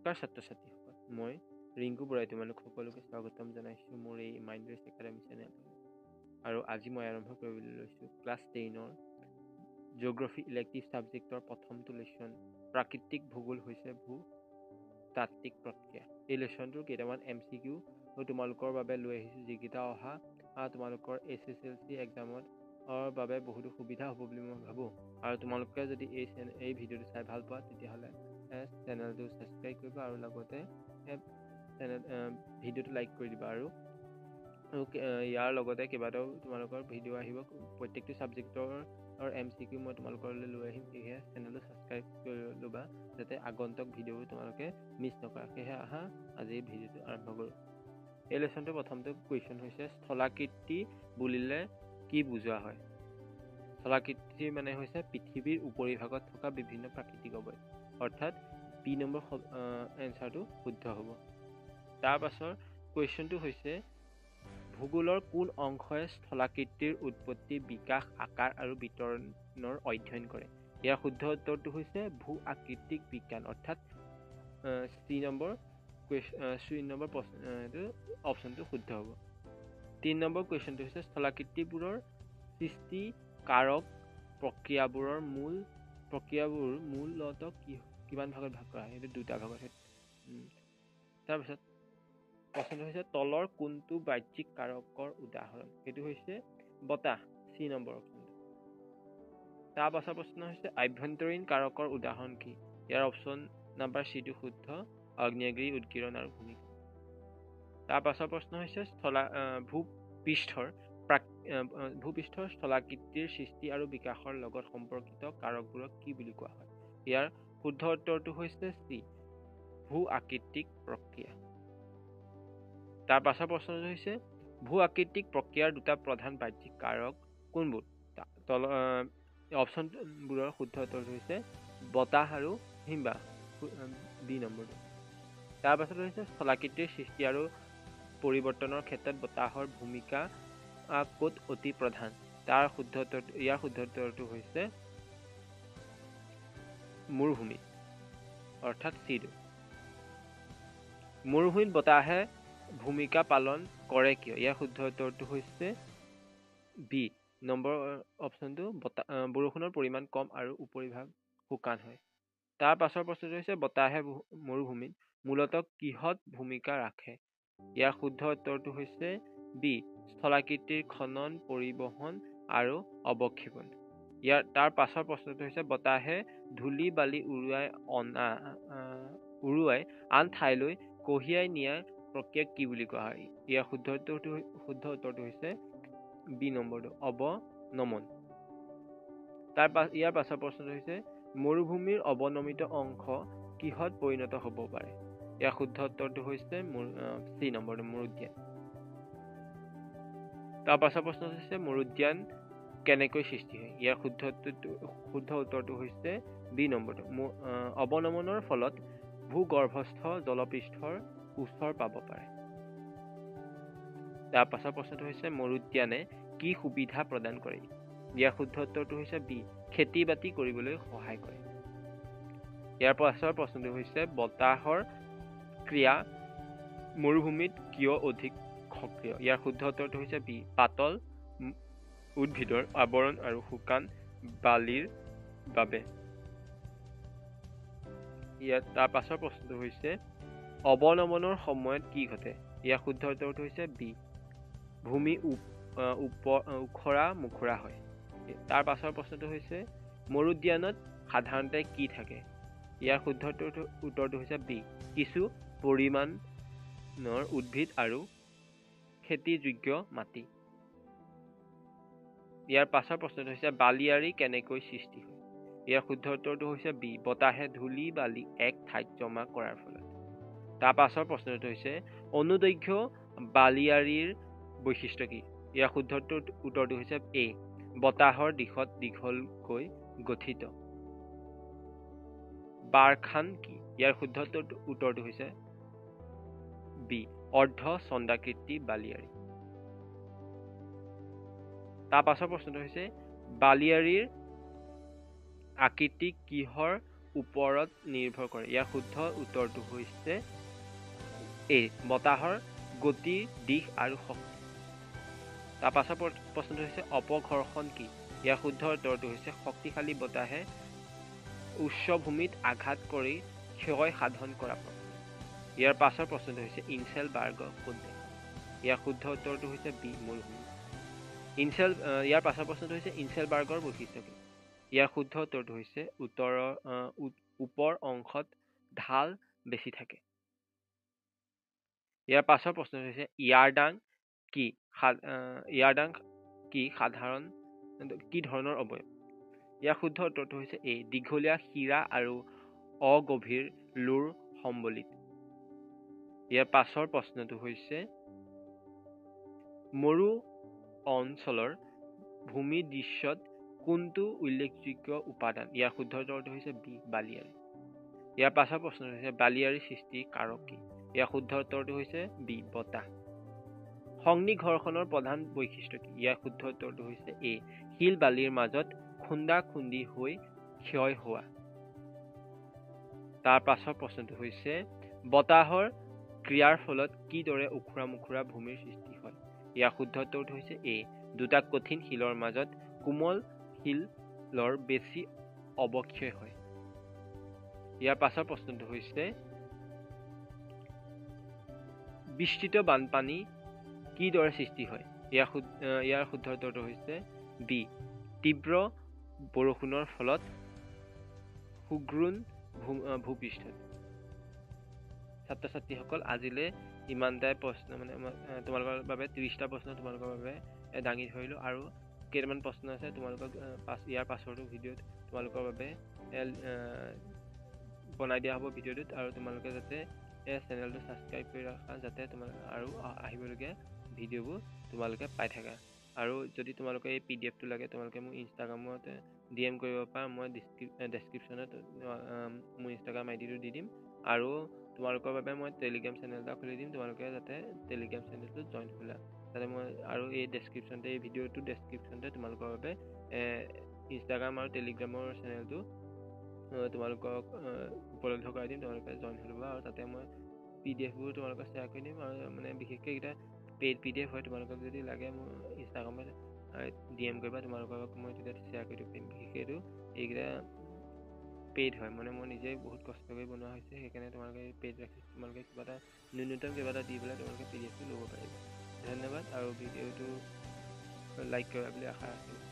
নমস্কাৰ ছাত্ৰ ছাত্ৰীসকল, মই ৰিংকু বৰাই তোমালোক সকলোকে স্বাগতম জনাইছোঁ মোৰ এই মাইণ্ডৰেছ একাডেমি চেনেললৈ। আৰু আজি মই আৰম্ভ কৰিবলৈ লৈছোঁ ক্লাছ 10ৰ জিঅ'গ্ৰাফী ইলেক্টিভ ছাবজেক্টৰ প্ৰথমটো লেচন, প্ৰাকৃতিক ভূগোল হৈছে ভূতাত্ত্বিক প্ৰক্ৰিয়া। এই লেচনটোৰ কেইটামান MCQ তোমালোকৰ বাবে লৈ আহিছোঁ, যিকেইটা অহা তোমালোকৰ HSLC এক্সামত বাবে বহুতো সুবিধা হ'ব বুলি মই ভাবোঁ। আৰু তোমালোকে যদি এই ভিডিঅ'টো চাই ভাল পোৱা, তেতিয়াহ'লে চেনেলটো ছাবস্ক্ৰাইব কৰিবা আৰু লগতে চেনেল ভিডিঅ'টো লাইক কৰি দিবা। আৰু ইয়াৰ লগতে কেইবাটাও তোমালোকৰ ভিডিঅ' আহিব, প্ৰত্যেকটো ছাবজেক্টৰ MCQ মই তোমালোকলৈ লৈ আহিম। সেয়েহে চেনেলটো ছাবস্ক্ৰাইব কৰি ল'বা, যাতে আগন্তুক ভিডিঅ'বোৰ তোমালোকে মিছ নকৰা। সেয়েহে আহা, আজি ভিডিঅ'টো আৰম্ভ কৰোঁ। এই লেচনটোৰ প্ৰথমটো কুৱেশ্যন হৈছে, স্থলাকৃতি বুলিলে কি বুজোৱা হয়? স্থলাকৃতি মানে হৈছে পৃথিৱীৰ উপৰিভাগত থকা বিভিন্ন প্ৰাকৃতিক অৱয়ব, অৰ্থাৎ বি নম্বৰ এনচাৰটো শুদ্ধ হ'ব। তাৰ পাছৰ কুৱেশ্যনটো হৈছে, ভূগোলৰ কোন অংশই স্থলাকৃতিৰ উৎপত্তি, বিকাশ, আকাৰ আৰু বিতৰণৰ অধ্যয়ন কৰে? ইয়াৰ শুদ্ধ উত্তৰটো হৈছে ভূ আকৃতিক বিজ্ঞান, অৰ্থাৎ চি নম্বৰ প্ৰশ্ন এইটো অপশ্যনটো শুদ্ধ হ'ব। 3 নম্বৰ কুৱেশ্যনটো হৈছে, স্থলাকৃতিবোৰৰ সৃষ্টি কাৰক প্ৰক্ৰিয়াবোৰ মূলতঃ কিমান ভাগত ভাগ কৰা হয়? সেইটো দুটা ভাগত। তাৰপিছত প্ৰশ্নটো হৈছে, তলৰ কোনটো বাহ্যিক কাৰকৰ উদাহৰণ? সেইটো হৈছে বতাহ, চি নম্বৰ অপশ্যনটো। তাৰ পাছৰ প্ৰশ্ন হৈছে, আভ্যন্তৰীণ কাৰকৰ উদাহৰণ কি? ইয়াৰ অপশ্যন নাম্বাৰ চিটো শুদ্ধ, আগ্নেয়গিৰি, উদগীৰণ আৰু ভূমিকম্প। তাৰ পাছৰ প্ৰশ্ন হৈছে, ভূপৃষ্ঠৰ স্থলাকৃতিৰ সৃষ্টি আৰু বিকাশৰ লগত সম্পৰ্কিত কাৰকবোৰক কি বুলি কোৱা হয়? ইয়াৰ শুদ্ধ উত্তৰটো হৈছে চি, ভূ আকৃতিক প্ৰক্ৰিয়া। তাৰ পাছৰ প্ৰশ্নটো হৈছে, ভূ আকৃতিক প্ৰক্ৰিয়াৰ দুটা প্ৰধান বাহ্যিক কাৰক কোনবোৰ? তল অপশ্যনবোৰৰ শুদ্ধ উত্তৰটো হৈছে বতাহ আৰু হিমবাহ, বি নম্বৰটো। তাৰ পাছত হৈছে, স্থলাকৃতিৰ সৃষ্টি আৰু পৰিৱৰ্তনৰ ক্ষেত্ৰত বতাহৰ ভূমিকা ক'ত অতি প্ৰধান? ইয়াৰ শুদ্ধ উত্তৰটো হৈছে মৰুভূমিত, অৰ্থাৎ চিটো। মৰুভূমিত বতাহে ভূমিকা পালন কৰে কিয়? ইয়াৰ শুদ্ধ উত্তৰটো হৈছে বি নম্বৰ অপশ্যনটো, বৰষুণৰ পৰিমাণ কম আৰু উপৰিভাগ শুকান হয়। তাৰ পাছৰ প্ৰশ্নটো হৈছে, বতাহে মৰুভূমিত মূলতঃ কিহত ভূমিকা ৰাখে? ইয়াৰ শুদ্ধ উত্তৰটো হৈছে বি, স্থলাকৃতিৰ খনন, পৰিবহণ আৰু অৱক্ষেপণ। তাৰ পাছৰ প্ৰশ্নটো হৈছে, বতাহে ধূলি বালি উৰুৱাই আন ঠাইলৈ কঢ়িয়াই নিয়াৰ প্ৰক্ৰিয়াক কি বুলি কোৱা হয়? ইয়াৰ শুদ্ধ উত্তৰটো হৈছে বি নম্বৰটো, অৱনমন। ইয়াৰ পাছৰ প্ৰশ্নটো হৈছে, মৰুভূমিৰ অৱনমিত অংশ কিহত পৰিণত হ'ব পাৰে? ইয়াৰ শুদ্ধ উত্তৰটো হৈছে চি নম্বৰটো, মৰুদ্যান। তাৰ পাছৰ প্ৰশ্নটো হৈছে, মৰুদ্যান কেনেকৈ সৃষ্টি হয়? ইয়াৰ শুদ্ধ উত্তৰটো হৈছে বি নম্বৰটো, অৱনমনৰ ফলত ভূগৰ্ভস্থ জলপৃষ্ঠৰ ওচৰ পাব পাৰে। তাৰ পাছৰ প্ৰশ্নটো হৈছে, মৰুদ্যানে কি সুবিধা প্ৰদান কৰে? ইয়াৰ শুদ্ধ উত্তৰটো হৈছে বি, খেতি বাতি কৰিবলৈ সহায় কৰে। ইয়াৰ পাছৰ প্ৰশ্নটো হৈছে, বতাহৰ ক্ৰিয়া মৰুভূমিত কিয় অধিক সক্ৰিয়? ইয়াৰ শুদ্ধ উত্তৰটো হৈছে বি, পাতল উদ্ভিদৰ আৱৰণ আৰু শুকান বালিৰ বাবে। তাৰ পাছৰ প্ৰশ্নটো হৈছে, অৱনমনৰ সময়ত কি ঘটে? ইয়াৰ শুদ্ধ উত্তৰটো হৈছে বি, ভূমি ওখৰা মুখৰা হয়। তাৰ পাছৰ প্ৰশ্নটো হৈছে, মৰুদ্যানত সাধাৰণতে কি থাকে? ইয়াৰ শুদ্ধ উত্তৰটো হৈছে বি, কিছু পৰিমাণৰ উদ্ভিদ আৰু খেতিযোগ্য মাটি। ইয়াৰ পাছৰ প্ৰশ্নটো হৈছে, বালিয়াৰী কেনেকৈ সৃষ্টি হয়? ইয়াৰ শুদ্ধ উত্তৰটো হৈছে বি, বতাহে ধূলি বালি এক ঠাইত জমা কৰাৰ ফলত। তাৰ পাছৰ প্ৰশ্নটো হৈছে, অনুদৈৰ্ঘ্য বালিয়াৰীৰ বৈশিষ্ট্য কি? ইয়াৰ শুদ্ধ উত্তৰটো হৈছে এ, বতাহৰ দিশত দীঘলকৈ গঠিত। বাৰখান কি? ইয়াৰ শুদ্ধ উত্তৰটো হৈছে বি, অৰ্ধ চন্দ্ৰাকৃতি বালিয়াৰী। তাৰ পাছৰ প্ৰশ্নটো হৈছে, বালিয়াৰীৰ আকৃতি কিহৰ ওপৰত নিৰ্ভৰ কৰে? ইয়াৰ শুদ্ধ উত্তৰটো হৈছে এ, বতাহৰ গতি, দিশ আৰু শক্তি। তাৰ পাছৰ প্ৰশ্নটো হৈছে অপঘৰ্ষণ কি? ইয়াৰ শুদ্ধ উত্তৰটো হৈছে শক্তিশালী বতাহে উচ্চভূমিত আঘাত কৰি ক্ষয় সাধন কৰা প্ৰক্ৰিয়া। ইয়াৰ পাছৰ প্ৰশ্নটো হৈছে ইনচেলবাৰ্গ ক'ত দেখা? ইয়াৰ শুদ্ধ উত্তৰটো হৈছে বি, মৰুভূমি। ইয়াৰ পাছৰ প্ৰশ্নটো হৈছে ইনচেলবাৰ্গৰ বৈশিষ্ট্য কি? ইয়াৰ শুদ্ধ উত্তৰটো হৈছে ওপৰ অংশত ঢাল বেছি থাকে। ইয়াৰ পাছৰ প্ৰশ্নটো হৈছে ইয়াৰডাং কি? ইয়াৰডাং কি সাধাৰণ কি ধৰণৰ অৱয়ব? ইয়াৰ শুদ্ধ উত্তৰটো হৈছে এ, দীঘলীয়া শিৰা আৰু অগভীৰ লোৰ সম্বলিত। ইয়াৰ পাছৰ প্ৰশ্নটো হৈছে মৰু অঞ্চলৰ ভূমি দৃশ্যত কোনটো উল্লেখযোগ্য উপাদান? ইয়াৰ শুদ্ধ উত্তৰটো হৈছে বি, বালিয়াৰী। ইয়াৰ পাছৰ প্ৰশ্নটো হৈছে বালিয়াৰী সৃষ্টিৰ কাৰক কি? ইয়াৰ শুদ্ধ উত্তৰটো হৈছে বি, বতাহ। সংনিঘৰ্ষণৰ প্ৰধান বৈশিষ্ট্য কি? ইয়াৰ শুদ্ধ উত্তৰটো হৈছে এ, শিল বালিৰ মাজত খুন্দা খুন্দি হৈ ক্ষয় হোৱা। তাৰ পাছৰ প্ৰশ্নটো হৈছে বতাহৰ ক্ৰিয়াৰ ফলত কিদৰে ওখোৰা মোখোৰা ভূমিৰ সৃষ্টি হয়? ইয়াৰ শুদ্ধ উত্তৰটো হৈছে এ, দুটা কঠিন শিলৰ মাজত কোমল শিলৰ বেছি অৱক্ষয় হয়। ইয়াৰ পাছৰ প্ৰশ্নটো হৈছে বিস্তৃত বানপানী কিদৰে সৃষ্টি হয়? ইয়াৰ শুদ্ধ উত্তৰটো হৈছে বি, তীব্ৰ বৰষুণৰ ফলত সুগ্ৰুণ ভূপৃষ্ঠত। ছাত্ৰ ছাত্ৰীসকল, আজিলৈ ইমানটাই প্ৰশ্ন, মানে তোমালোকৰ বাবে 30টা প্ৰশ্ন তোমালোকৰ বাবে দাঙি ধৰিলোঁ আৰু কেইটামান প্ৰশ্ন আছে তোমালোকক ইয়াৰ পাছৰটো ভিডিঅ'ত তোমালোকৰ বাবে বনাই দিয়া হ'ব ভিডিঅ'টোত, আৰু তোমালোকে যাতে এই চেনেলটো ছাবস্ক্ৰাইব কৰি ৰাখা যাতে তোমালোকে আৰু আহিবলগীয়া ভিডিঅ'বোৰ তোমালোকে পাই থাকা। আৰু যদি তোমালোকে এই পি ডি এফটো লাগে তোমালোকে মোক ইনষ্টাগ্ৰামত ডি এম কৰিব পাৰা, মই ডেছক্ৰিপশ্যনত মোৰ ইনষ্টাগ্ৰাম আই ডিটো দি দিম। আৰু তোমালোকৰ বাবে মই টেলিগ্ৰাম চেনেল এটা খুলি দিম, তোমালোকে যাতে টেলিগ্ৰাম চেনেলটোত জইন হ'লা যাতে মই আৰু এই ডেছক্ৰিপশ্যনতে, এই ভিডিঅ'টোৰ ডেছক্ৰিপশ্যনতে তোমালোকৰ বাবে ইনষ্টাগ্ৰাম আৰু টেলিগ্ৰামৰ চেনেলটো তোমালোকক উপলব্ধ কৰাই দিম, তোমালোকে জইন হৈ ল'বা। আৰু তাতে মই পি ডি এফবোৰ তোমালোকক শ্বেয়াৰ কৰি দিম। আৰু মানে বিশেষকৈ এইকেইটা পেইড পি ডি এফ হয়, তোমালোকক যদি লাগে মোৰ ইনষ্টাগ্ৰামত ডি এম কৰিবা, তোমালোকক মই তেতিয়া শ্বেয়াৰ কৰি দিব পাৰিম। বিশেষকৈ এইটো এইকেইটা পেইড হয়, মানে মই নিজে বহুত কষ্ট কৰি বনোৱা হৈছে, সেইকাৰণে তোমালোকে পেইড ৰাখিছোঁ। তোমালোকে কিবা এটা ন্যূনতম কিবা এটা দি পেলাই তোমালোকে পি ডি এফটো ল'ব পাৰিবা। ধন্যবাদ, আৰু ভিডিঅ'টো লাইক কৰা বুলি আশা ৰাখিলোঁ।